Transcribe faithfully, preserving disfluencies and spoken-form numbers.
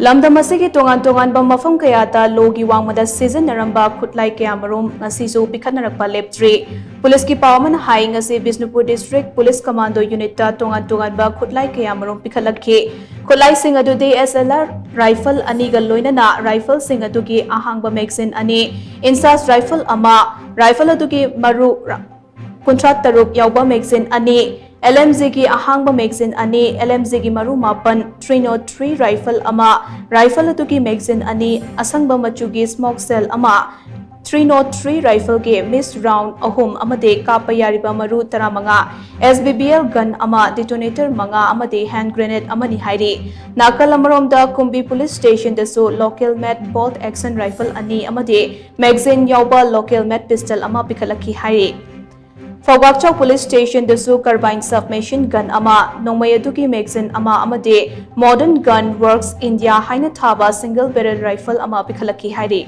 ꯂꯝꯗꯝ ꯑꯁꯤꯒꯤ ꯇꯣꯉꯥꯟ ꯇꯣꯉꯥꯟꯕ ꯃꯐꯝ ꯀꯌꯥꯗ ꯂꯣꯒꯤ ꯋꯥꯡꯃꯗ ꯁꯤꯖꯤꯟꯅꯔꯝꯕ ꯈꯨꯠꯂꯥꯏ ꯀꯌꯥꯃꯔꯨꯝ ꯉꯁꯤꯁꯨ ꯄꯤꯈꯠꯅꯔꯛꯄ ꯂꯦꯞꯇ꯭ꯔꯤ꯫ ꯄꯨꯂꯤꯁꯀꯤ ꯄꯥꯎ ꯑꯃꯅ ꯍꯥꯏ, ꯉꯁꯤ ꯕꯤꯁꯅꯨꯄꯨꯔ ꯗꯤꯁꯇ꯭ꯔꯤꯛ ꯄꯨꯂꯤꯁ ꯀꯃꯥꯟꯗꯣ ꯌꯨꯅꯤꯠꯇ ꯇꯣꯉꯥꯟ ꯇꯣꯉꯥꯟꯕ ꯈꯨꯠꯂꯥꯏ ꯀꯌꯥꯃꯔꯨꯝ ꯄꯤꯈꯠꯂꯛꯈꯤ꯫ ꯈꯨꯠꯂꯥꯏꯁꯤꯡ ꯑꯗꯨꯗꯤ ꯑꯦꯁ ꯑꯦꯜ ꯑꯥꯔ ꯔꯥꯏꯐꯜ ꯑꯅꯤꯒ ꯂꯣꯏꯅꯅ ꯔꯥꯏꯐꯜꯁꯤꯡ ꯑꯗꯨꯒꯤ ꯑꯍꯥꯡꯕ ꯃꯦꯒꯖꯤꯟ ꯑꯅꯤ, ꯏꯟꯁꯥꯁ ꯔꯥꯏꯐꯜ ꯑꯃ, ꯔꯥꯏꯐꯜ ꯑꯗꯨꯒꯤ ꯃꯔꯨ ꯀꯨꯟꯊ꯭ꯔꯥ ꯇꯔꯨꯛ ꯌꯥꯎꯕ ꯃꯦꯒꯖꯤꯟ ꯑꯅꯤ, ꯑꯦꯜ ꯑꯦꯝ ꯖꯤꯒꯤ ꯑꯍꯥꯡꯕ ꯃꯦꯒꯖꯤꯟ ꯑꯅꯤ, ꯑꯦꯜ ꯑꯦꯝ ꯖꯤꯒꯤ ꯃꯔꯨ ꯃꯥꯄꯟ, ꯊ꯭ꯔꯤ ꯅꯣꯠ ꯊ꯭ꯔꯤ ꯔꯥꯏꯐꯜ ꯑꯃ, ꯔꯥꯏꯐꯜ ꯑꯗꯨꯒꯤ ꯃꯦꯒꯖꯤꯟ ꯑꯅꯤ, ꯑꯁꯪꯕ ꯃꯆꯨꯒꯤ ꯁ꯭ꯃꯣꯛ ꯁꯦꯜ ꯑꯃ, ꯊ꯭ꯔꯤ ꯅꯣꯠ ꯊ꯭ꯔꯤ ꯔꯥꯏꯐꯜꯒꯤ ꯃꯤꯁ ꯔꯥꯎꯟ ꯑꯍꯨꯝ ꯑꯃꯗꯤ ꯀꯥꯞꯄ ꯌꯥꯔꯤꯕ ꯃꯔꯨ ꯇꯔꯥꯃꯉꯥ, ꯑꯦꯁ ꯕꯤ ꯕꯤ ꯑꯦꯜ ꯒꯟ ꯑꯃ, ꯗꯤꯇꯣꯅꯦꯇꯔ ꯃꯉꯥ ꯑꯃꯗꯤ ꯍꯦꯟ ꯒ꯭ꯔꯦꯅꯦꯗ ꯑꯃꯅꯤ ꯍꯥꯏꯔꯤ꯫ ꯅꯥꯀꯜ ꯑꯃꯔꯣꯝꯗ ꯀꯨꯝꯕꯤ ꯄꯨꯂꯤꯁ ꯁ꯭ꯇꯦꯁꯟꯗꯁꯨ ꯂꯣꯀꯦꯜ ꯃꯦꯗ ꯕꯣꯜꯠ ꯑꯦꯛꯁꯟ ꯔꯥꯏꯐꯜ ꯑꯅꯤ ꯑꯃꯗꯤ ꯃꯦꯒꯖꯤꯟ ꯌꯥꯎꯕ ꯂꯣꯀꯦꯜ ꯃꯦꯗ ꯄꯤꯁꯇꯜ ꯑꯃ ꯄꯤꯈꯠꯂꯛꯈꯤ ꯍꯥꯏꯔꯤ꯫ ꯐꯧꯕꯥꯛꯆꯧ ꯄꯨꯂꯤꯁ ꯁ꯭ꯇꯦꯁꯟꯗꯁꯨ ꯀꯔꯕꯥꯏꯟ ꯁꯕꯃꯦꯁꯤꯟ ꯒꯟ ꯑꯃ, ꯅꯣꯡꯃꯩ ꯑꯗꯨꯒꯤ ꯃꯦꯒꯖꯤꯟ ꯑꯃ ꯑꯃꯗꯤ ꯃꯣꯗꯔꯟ ꯒꯟ ꯋꯔꯛꯁ ꯏꯟꯗꯤꯌꯥ ꯍꯥꯏꯅ ꯊꯥꯕ ꯁꯤꯡꯒꯜ ꯕꯦꯔꯦꯜ ꯔꯥꯏꯐꯜ ꯑꯃ ꯄꯤꯈꯠꯂꯛꯈꯤ ꯍꯥꯏꯔꯤ꯫